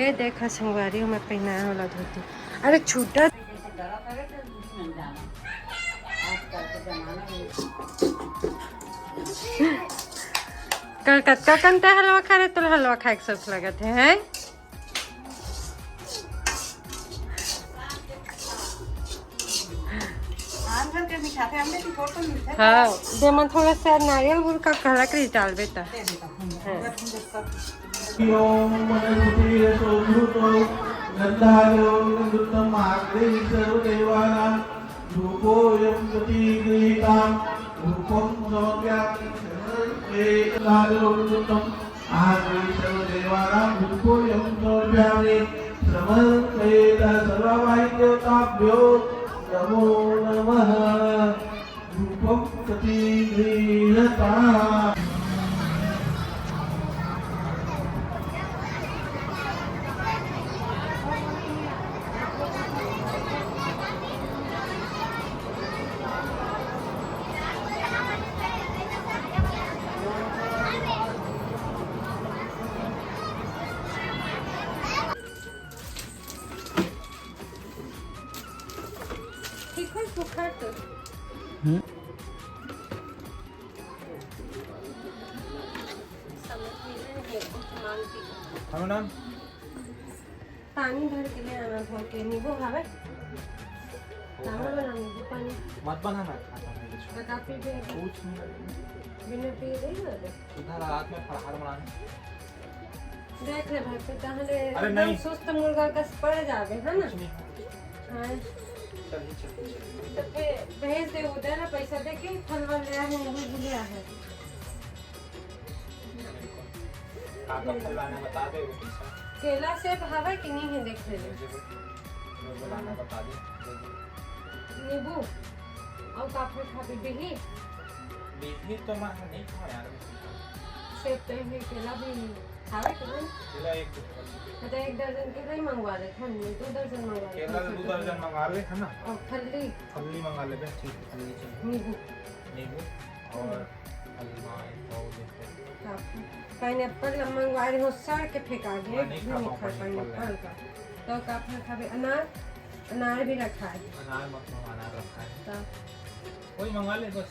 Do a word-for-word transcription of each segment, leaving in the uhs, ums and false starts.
ये देखा संगवारी, मैं पहनाया वाला धोती। अरे छूटा। कलकत्ता कंटा हलवा खा रहे, तो हलवा खाए के शौक लगत है, हैं? आम घर के मिठाते, हमने की फोटो मिलते। हाँ, दे मन थोड़ा सा नारियल गुड़ का कहला के डाल बेटा। दे देता हूँ। हाँ। ॐ वनस्पतिरसोऽमृतो गन्धारोऽमृतम् आग्नेयी सर्वदेवानां धूपोऽयं प्रतिगृहीताम्। धूपं समर्पयामि समर्पये गन्धारोऽमृतम् आग्नेयी सर्वदेवानां धूपोऽयं समर्पयामि समर्पयेत सर्ववाहिदेवताभ्यो नमो नमः। रूपं प्रतिगृह्यता। ठीक है, सुखा तो। हम्म। समझ में नहीं है, कुछ मांगती हूँ। हाँ, मैडम। पानी भर के ले आना, भर के। नींबू हवे? चावल बना, नींबू पानी। मत बना ना, खाता नहीं कुछ। बता, पी दे। कुछ नहीं लगेगा। बिना पिए नहीं होते। इधर रात में फलाहार बनाने। देख ले भाई, फिर कहाँ ले अरे एकदम नहीं। सुस्त मुर्गा कस पड़ जावे, है ना? कुछ नहीं। हाँ। चलिए, चलिए, चलिए। तो फिर भेज दे उधर ना, पैसा दे के फल वल ले आए हैं, नींबू भी ले आए हैं। का का फल लाना बता दे, वो पैसा। केला सेब हवे कि नहीं है, देख ले। जो, जो लाना बता दे, दे दे। नींबू और का फल खाबे, बिही? बिही तो मैं नहीं खाऊँ यार। सेब तो है, केला भी खावे के ना। केला एक दो दर्जन। तो एक दर्जन केला ही मंगवा ले, हम दो दर्जन मंगवा ले। केला दो दर्जन मंगा ले, है ना? और फल्ली। फल्ली मंगा ले बे, ठीक है, फल्ली चाहिए। नींबू। नींबू और हम्म। हलवा, एक पाव देखो। हाँ, pineapple मंगवा रही हूँ, सड़ के फेंका गया, मैं नहीं खा पाऊँ pineapple pineapple। का। तो का फल खाबे? अनार, अनार भी रखा है। अनार मत मंगा, अनार रखा है। तो वही मंगा ले बस।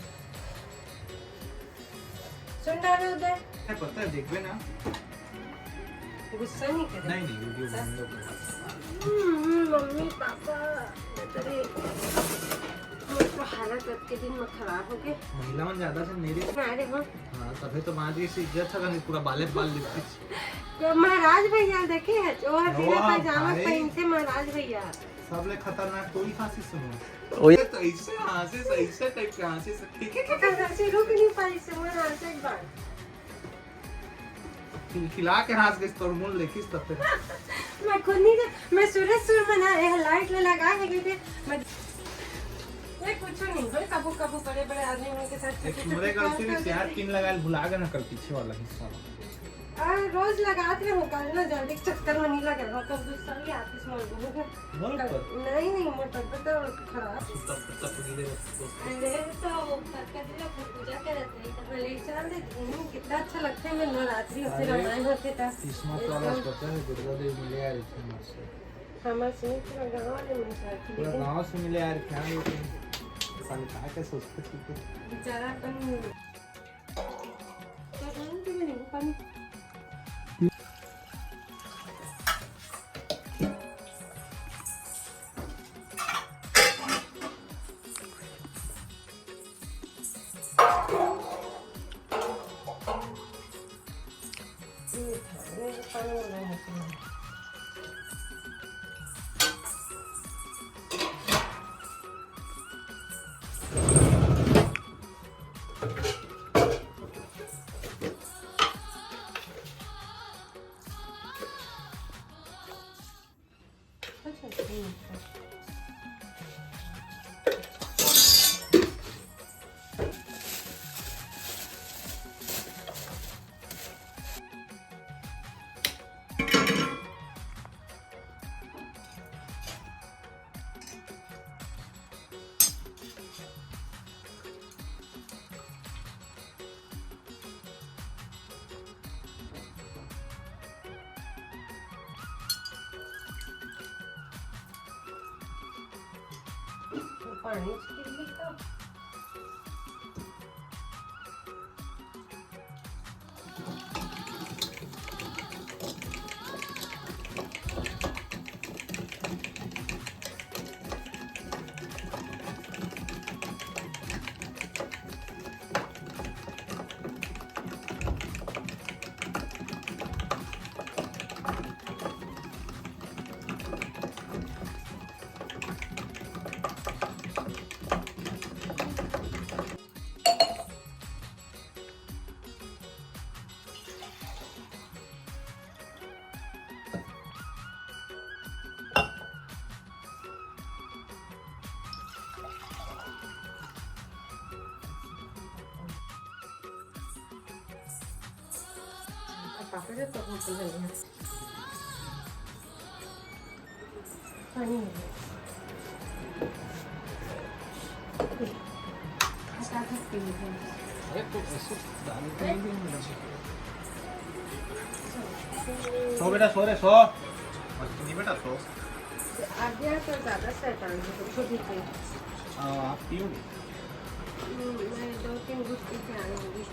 सुन डालो उधर। है, पता है, देखबे ना। गुस्सा नहीं करे। नहीं, नहीं, video बंद हो गया। हम्म, हम्म, मम्मी, पापा, तेरे, मोर तो हालत अब के दिन में खराब हो गए। महिला मन ज्यादा से मेरे। अरे हाँ। हाँ, तभी तो माँ जी से इज्जत था, नहीं पूरा बाले बाल लिपटी। तो महाराज भैया देखे है, वो हसीना वाह, पैजामा भाई। पहन के महाराज भैया। सबले खतरनाक तो ही हंसी सुनो। ओए। तो ऐसे हंसे, ऐसे type के हंसे से। ठीक है, ठीक है, हंसी रुक नहीं पाई, सुनो ना, हंसे एक बार। खिलखिला के हंस गइस तोर मुंह लेकिस तब तक। मैं खुद नहीं, मैं सुरेश सुर मना, ये light ले लगा है, ये दे, मैं, ये कुछ नहीं, भाई, कबू, कबू बड़े, बड़े आदमी उनके साथ एक छोटे, छोटे मरे गलती से यार, पिन लगा भुला गया ना कल पीछे वाला हिस्सा। आ, रोज लगात रहे हो, कल ना जल्दी चक्कर में नहीं लगे हो, तो गुस्सा भी आती है, बोल कर। नहीं, नहीं, मोर तबीयत तो खराब। तब, तब गिरे। अरे, तो वो करके दिला, फिर पूजा करत रही, तो मैं ले चल देती हूँ। कितना अच्छा लगता है, मैं नवरात्रि होते, अरे, रामायण होते था। किस्मत वाला एकदम। पता है, दुर्गा देवी मिले आ रही थी हमसे। हमसे नहीं, पूरा गाँव वाले मन से आती, पूरा लेकिन गाँव से मिले आ रही थी, हाँ, लेकिन पता नहीं क्या, क्या सोचते थे। बेचारा अपन तो ढंग से भी नहीं, पानी। पानी छिड़क ली का? पापड़ तो बहुत बढ़िया। पानी है। खटाखट पी लेते हैं। अरे तो ऐसे दारू पी लेंगे मैडम। सो बेटा, सो रे, सो। बस नहीं बेटा, सो। आगे तो ज़्यादा शैतान है, छोटी सी। हाँ, आप पियोगे? हम्म, मैं दो तीन घूंट पी के आई हूँ।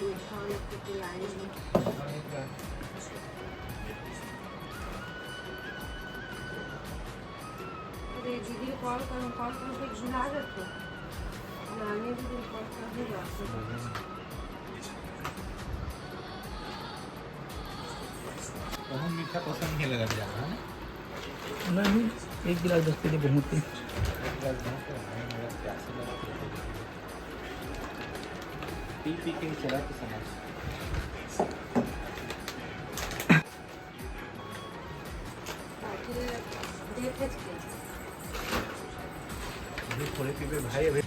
मीठा वाला तो पिलाई नहीं। अरे दीदी को कॉल कर, कॉल कर, फिर भुला जाते हैं। नानी दीदी को कॉल कर ही जाते हैं। बहुत मीठा पसंद नहीं लगा ज़्यादा, है ना? नहीं, एक गिलास बस पी ले, बहुत है। एक गिलास बहुत है, हमें लगा प्यास लगा। पी पी के ही चला तो समझ। अभी थोड़ी पीबे भाई, अभी।